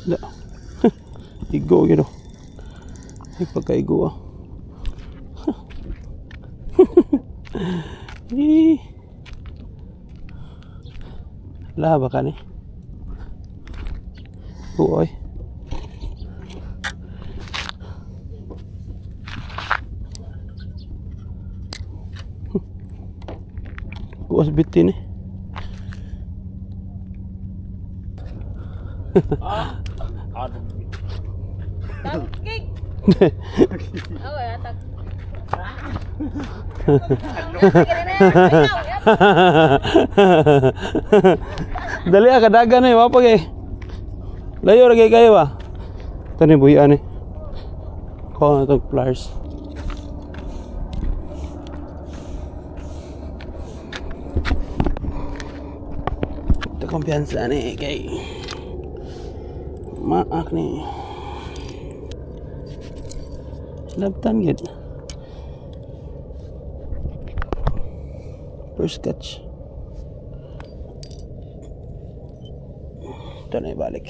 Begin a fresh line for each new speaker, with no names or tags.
Da. Igo gyud oh. Ay, pagkaigo ah. Eh. Laha ba ka ni? Uoy. Kuwas bitin eh.
Tangkig. Oh, atak.
Dali ah, kadagan eh, wapag eh. Layo ra kay kayo ba? Ito ni buhian eh. Kuha na itong pliers. Ito kumpiyansa ni kay maak ni. Labtan gid. First catch. Ito na ibalik.